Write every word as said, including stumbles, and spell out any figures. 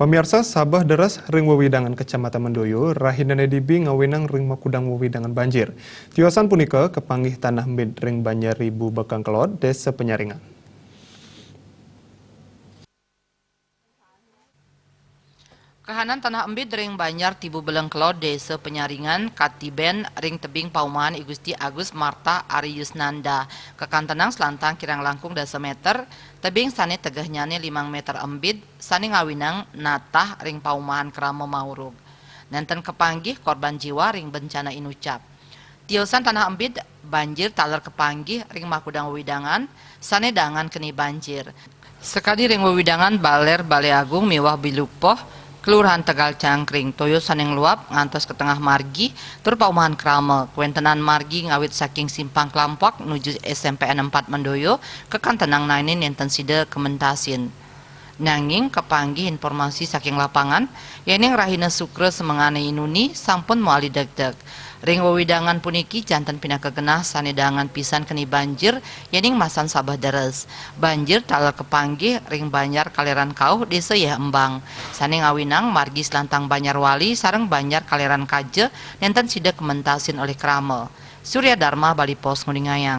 Pamiarsa, sabeh deres ring wewidangan Kecamatan Mendoyo, rahinane dibi ngawinang ring makudang wewidangan banjir. Tiosan punika kapanggih tanah embid ring Banjar Ribu Bekang Kelod, Desa Penyaringan. Kahanan tanah embid ring Banjar Tibu Belengkelod, Desa Penyaringan, katiben ring tebing paumahan I Gusti Agus Marta Ari Yusnanda, kakantenang selantang kirang langkung dasa meter, tebing sane tegehnyane limang meter embid, sane ngawinang natah ring paumahan krama maurug. Nenten kapanggih korban jiwa ring bencana inucap. Tiosan tanah embid, banjir taler kapanggih ring makudang wewidangan sane dangan keni banjir. Sakadi ring wewidangan Baler Bale Agung miwah Bilupoh, Kelurahan Tegal Cangkring, toya sane ngluap ngantos ka tengah margi, tur paumahan krama, kawentenan margi ngawit saking Simpang Klampak nuju S M P N empat Mendoyo, kakantenang naenin nenten sida kamentasin. Nanging kapanggih informasi saking lapangan, yening rahina Sukra semengane inuni sampun mawali degdeg. Ring wewidangan puniki janten pinaka genah sane dangan pisan keni banjir, yening masan sabeh deres. Banjir taler kapanggih ring Banjar Kaleran Kauh, Desa Yeh Embang, sane ngawinang margi selantang Banjar Wali sareng Banjar Kaleran Kaja, nenten sida kamentasin olih krama. Surya Dharma, Bali Post, nguningayang.